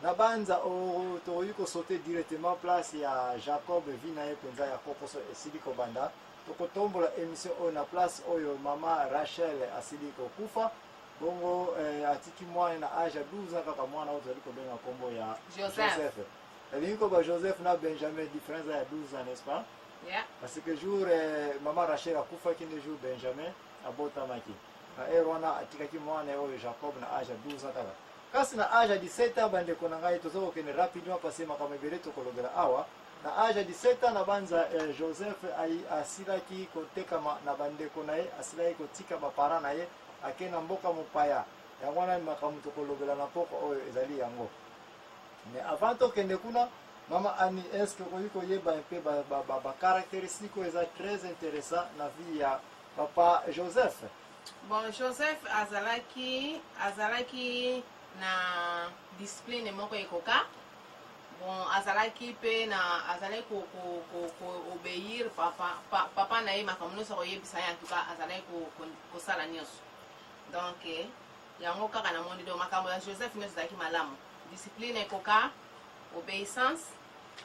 Na banza tokoki ko sauter directement place ya Jacob vie na ye penza ya kokoso esili kobanda. Tokotombola emission oyo na place oyo mama Rachel asili kokufa. Bongo eh, atiki mwana na age ya 12 ans kaka mwana oyo tozali kobenga kombo ya Joseph. Joseph. Elingi koba Joseph na Benjamin différence ya 12 ans n'est-ce pas? Yeah. Parce que jour eh, mama Rachel akufaki nde jour Benjamin abotamaki. Na heure wana atikaki mwana oyo Jacob na age ya 12 ans kaka. Kasi na age ya 17 ans bandeko na ngai toza kokende rapidement parce que makambo ebele tokolobela awa. Na age ya 17 ans na banza eh, Joseph asilaki kotekama na bandeko na ye, asilaki kotika ba parents na ye, ake na mboka mopaya. Yango wana makambo tokolobela na poko oyo ezali yango. Mais avant tokende kuna, mama Annie, est-ce que okoki koyeba un peu ba, ba, ba, ba caractéristiques oyo eza très intéressant na vie ya papa Joseph? Bon, Joseph azalaki azalaki na discipline moko ekoka. Bon, azalaki pe na azalaki ko ko ko, ko obéir papa pa, papa na ye makambo nyonso akoyebisa ye en tout cas azalaki ko, ko, kosala nyonso. Donc eh, yango kaka namoni donc makambo ya Joseph nyonso ezalaki malamu. Discipline ekoka, obéissance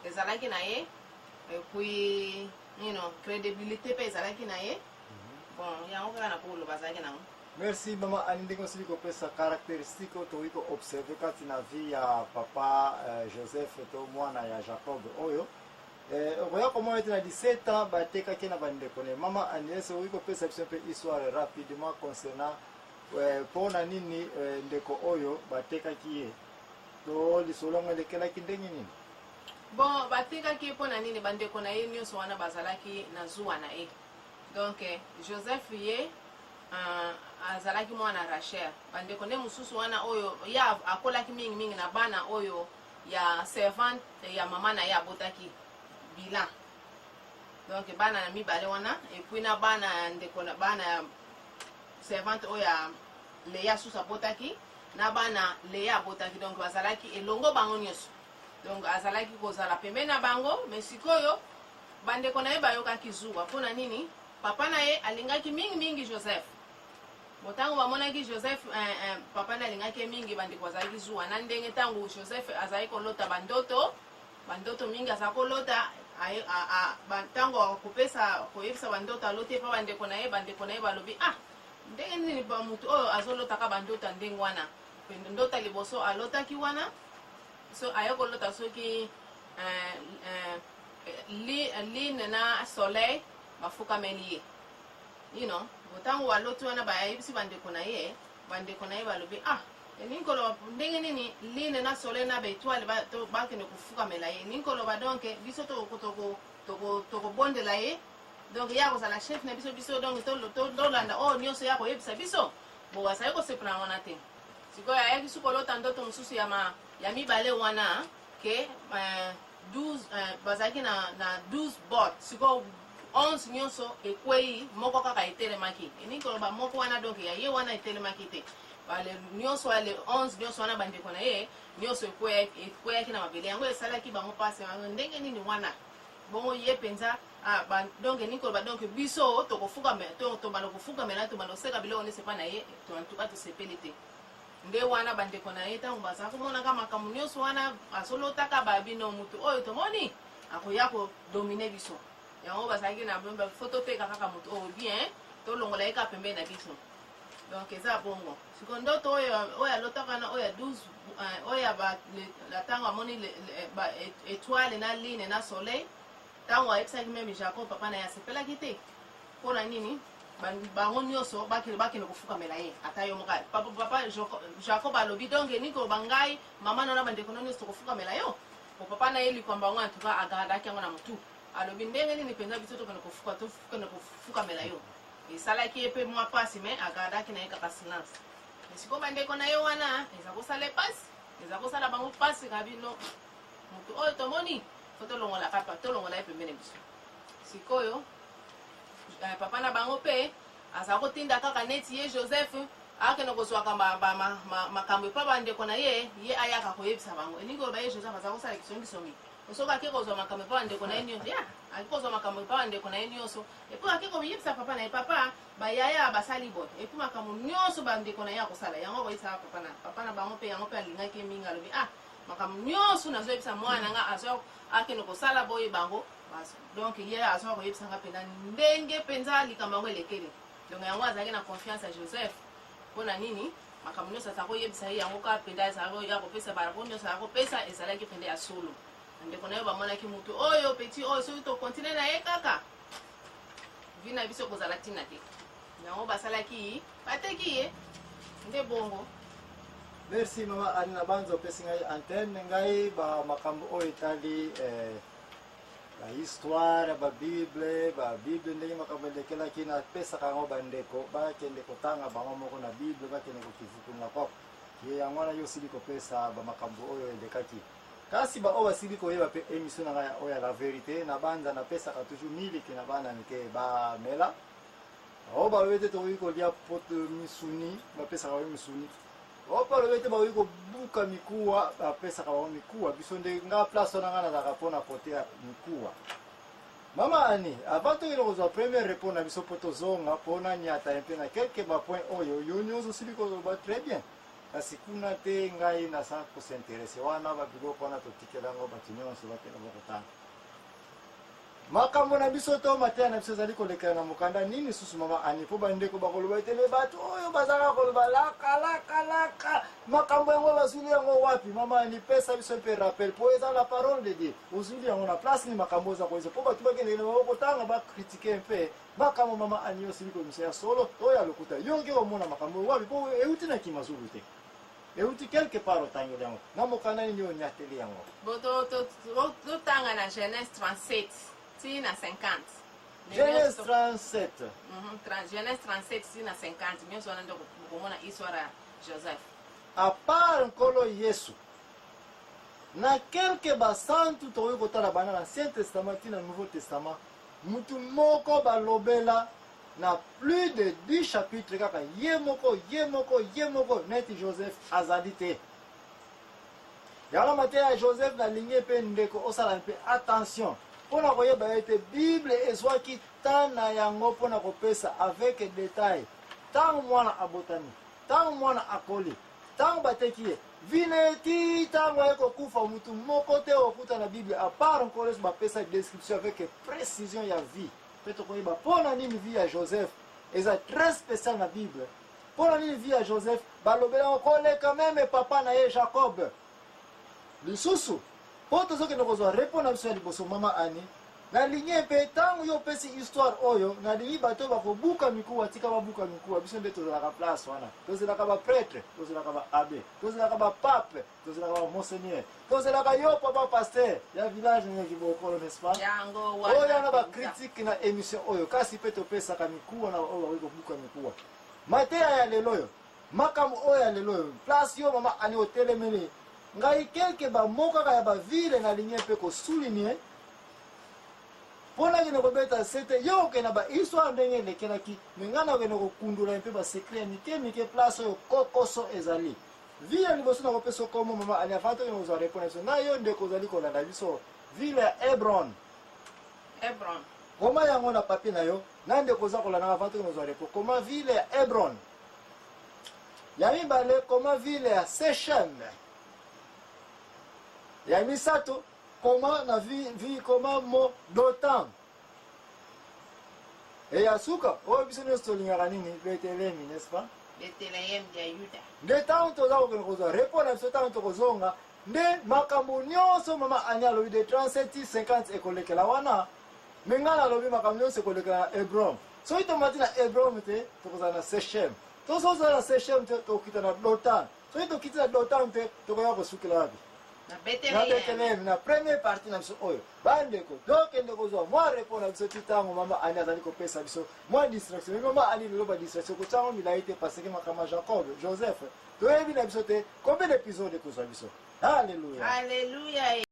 ezalaki na ye et puis you know, crédibilité pe ezalaki na ye. Bon, yango kaka na koloba azalaki nango. Merci mama Annie ndenge osili kopesa caractéristique oyo tokoki koobserve kati na vie ya papa euh, Joseph to mwana ya Jacob oyo eh, okoya komona ete na 17 ans batekaki na bandeko ne. Mama Agnès okoki kopesa biso mpe histoire rapidement concernant eh, mpo na nini eh, ndeko oyo batekaki ye to lisolo yango elekelaki ndenge nini? Bon, batekaki ye mpo na nini? Bandeko na ye nyonso wana bazalaki na zuwa na ye. Donc Joseph ye uh, azalaki mwana Rachel. Bandeko nde mosusu wana oyo ye akolaki mingi mingi na bana oyo ya servante ya mama na ye abotaki Bila. Donc bana na mibale wana et puis na bana ya ndeko na bana ya servante oyo ya Lea susu abotaki na bana Lea abotaki donc bazalaki elongo bango nyonso. Donc azalaki kozala pembeni na bango mais sikoyo Bandeko na ye bayokaki zuwa. Mpo na nini? Papa na ye alingaki mingi mingi Joseph. Bo ntango bamonaki Joseph, eh, eh, papa na alingaki ye mingi, bandeko bazalaki zuwa na ndenge ntango Joseph azalaki kolota bandoto, bandoto mingi azalaki kolota, ntango akopesa koyebisa bandoto aloti epa bandeko na ye, bandeko na ye balobi ah, ndenge nini ba moto oyo azolotaka bandoto ya ndenge wana? Ndoto ya liboso alotaki wana, so aye kolota soki eh, eh, Lune na soleil bafukameli ye you know ntango aloti wana bayebisi bandeko na ye bandeko na ye balobi ah elingi koloba ndenge nini lune na soleil na baetoile bakende kofukamela ye elingi koloba donc biso tokobondela ye donc ye akozala chef na biso biso donc tolanda oyo nyonso ye akoyebisa biso bo azali kosepela wana te sikoyo ayaki su kolota ndoto mosusu ya mibale wana ke eh, 12 eh, bazalaki na, na 12 bot sikoyo 11 nyonso ekwei moko kaka etelemaki elingi koloba moko wana donc ya ye wana etelemaki te bale nyonso ya le 11 nyonso wana bandeko na ye nyonso ekweyaki na mabele yango esalaki bango mpasi ndenge nini wana bongo ye mpenza ah, ba, donc elingi koloba donc biso tokofukamela tobanda kofukamela tobanda koseka biloko nyonso epai na ye antuka tosepeli te Nde wana bandeko na ye ntango baza komonaka makambo nyonso wana azolotaka babino motu oyo tomoni akoya kodomine biso yango bazalaki na fo toteka kaka motu oyo bien tolongola ye kaka pembeni na biso donc eza bongo siko ndoto oyo oyo alotaka na oyo ya 12 eh, oyo ya ntango amoni etoile na line na soleil ntango ayebisaki meme jacob papa na ye asepelaki te Mpo na nini bango nyonso bakende bakende kofukamela ye ata yo moko papa, papa Jacob alobi donc elingi koloba ngai mama na na bandeko na nyonso tokofukamela yo po papa na ye likambo yango en tout cas agardaki yango na motu alobi ndenge nini mpenza biso tokende kofuka tokende kofukamela yo esalaki ye mpe mwa mpasi me agardaki na ye kaka silence sikoyo bandeko na ye wana eza kosala mpasi eza kosala bango mpasi kabino moto oyo tomoni fo tolongola kaka tolongola ye pembeni biso sikoyo eh, papa na bango mpe azala kotinda kaka neti ye Joseph akende kozwaka makambo epa bandeko na ye, ye ayaka koyebisa bango. Elingi koloba ye Joseph aza kosala kisongisongi. Soki ake kozwa makambo epa bandeko na ye nyonso, ya ake kozwa makambo epa bandeko na ye nyonso, epuis ake koyebisa papa na ye, papa bayaya basali boye, epuis makambo nyonso bandeko na ye akosala yango akoyebisaka papa na papa na bango mpe yango mpe alingaki ye mingi, alobi ah. Makambo nyonso nazoyebisa mwana na nga azo akende kosala boye bango donc ye azoya koyebisa nga mpenza ndenge mpenza likambo yango elekeli. Donc yango azalaki na confiance ya Joseph. Mpo na nini? Makambo nyonso azalaki koyebisa ye yango kaka mpenza ezalaki ya kopesa bango nyonso azalaki kopesa ezalaki mpenza ya solo. Bandeko na yo bamonaki moto oyo petit oyo soki tokontinue na ye kaka vi na biso ekozala ntina te. Yango basalaki bateki ye nde bongo. Merci mama Annie na banza opesi ngai antenne ngai ba makambo oyo etali eh, ba histoire ya ba bible ba bible ndenge makambo elekelaki napesaka yango bandeko bakende kotanga bango moko na bible bakende kokivukunga kwako ye yango wana yo osili kopesa ba makambo oyo elekaki kasi baoyo basili koyeba mpe émission na ngai oyo ya la verité na banza napesaka toujours miliki na bana mike bamela oyo balobi ete tokoki kolia poto misuni bapesaka bango misuni oyo balobi ete bakoki kobuka mikuwa bapesaka bango mikuwa biso nde nga place wana nga nazalaka mpona kote ya mikuwa mama ani avant tokende kozwa première repos na biso mpo tozonga mpo nanyata ye mpe na quelque bapoint oyo yo nyonso osili koloba très bien kasi kuna te ngai naza kosinterese wana babiloko wana totikela yango bato nyonso bakende bakotanga Makambo na biso to mateya na biso ezali kolekela na mokanda nini susu mama Annie? Mpo bandeko bakoloba ete me bato oyo bazalaka koloba laka laka laka makambo yango bazwili yango wapi? Mama Annie, pesa biso mpe rappel mpo eza la parole de Dieu. Ozwili yango na place nini makambo oza koyesa mpo bato bakendeke na bango kotanga bakritike mpe makambo mama Annie osili kobimisa ya solo to ya lokuta. Yo oke komona makambo wapi mpo euti na kimazulu te. Euti quelque part otangeli yango na mokanda nini onyateli yango? Bo totanga na Genèse 37 ti na 50. Genèse 37. Genèse 37 ti na 50 nyonso wana nde okomona histoire ya Joseph. À part Nkolo Yesu na quelque basantu tokoki kotala banda na Ancien Testament ti na Nouveau Testament mutu moko balobela na plus de 10 chapitres kaka ye moko ye moko ye moko neti Joseph azali te. Yango mateya ya Joseph nalingi mpe ndeko osala mpe attention mpo na koyeba ete Bible ezwaki temps na yango mpo na kopesa avec detail ntango mwana abotami, ntango mwana akoli, ntango bateki ye vine ti ntango aye kokufa. Motu moko te okuta na Bible à part Nkolo Yesu bapesa description avec précision ya vie mpe tokoyeba mpo na nini vie ya Joseph eza très spécial na Bible, mpo na nini vie ya Joseph balobelaka koleka meme papa na ye Jacob. Lisusu mpo tozokende kozwa repo na biso ya liboso, mama Annie, nalingi mpe ntango yo opesi histoire oyo, nalingi bato oyo bakobuka mikuwa, tika babuka mikuwa. Biso nde tozalaka place wana, tozelaka bapretre, tozelaka baabe, tozelaka bapape, tozelaka bamonseigneur, tozelaka yo papa pasteur ya village na Kibokolo, n'est-ce pas? Yango oyo wana na bacritique na émission oyo, kasi mpe topesaka mikuwa na oyo bakoki kobuka mikuwa. Mateya ya lelo oyo, makambo oyo ya lelo oyo, place yo mama Annie otelemeli ngai quelque bamo kaka ya bavile nalingi mpe kosouligne mpo nakende kobeta sete yo okende na bahistoire ndenge elekelaki me ngai nakende kokundola mpe basecret ya mike mike place oyo kokoso ezali. Ville ya liboso nakopesa okomo mama Annie afin tokende kozwa repos na biso na yo ndeko ozali kolanda biso, ville ya Hebron. Hebron. Koma yango na papier na yo na ndeko oza kolanda avant tokende kozwa repos. Koma ville ya Hebron. Ya mibale, koma ville ya Sechem. Ya misato, koma na vi, vi koma mo Dotan. E ya suka oyo biso nyonso tolingaka nini? Betelemi, n'est-ce pas? Betelehem ya Yuda. Nde ntango toza kokende kozwa repos na biso, ntango tokozonga nde makambo nyonso mama Annie alobi de 37 ti 50 ekolekela wana. Me ngai nalobi makambo nyonso ekolekela na Hebron. Soki tomati na Hebron te, tokozala na Sechem. To soki tozala na Sechem te, tokokita na Dotan. Soki tokiti na Dotan te, tokoya kosukela wapi? Na Na Betelehem. Betelehem, na première partie na biso oyo. Bandeko, tokende kozwa mwa repos na biso ti ntango mama Annie azali kopesa biso mwa distraction. Mais mama Annie lelo ba distraction kotia yango milai te parce que makambo ya Jacob, Joseph, toyebi na biso te combien d'épisode ekozwa biso. Alléluia. Alléluia.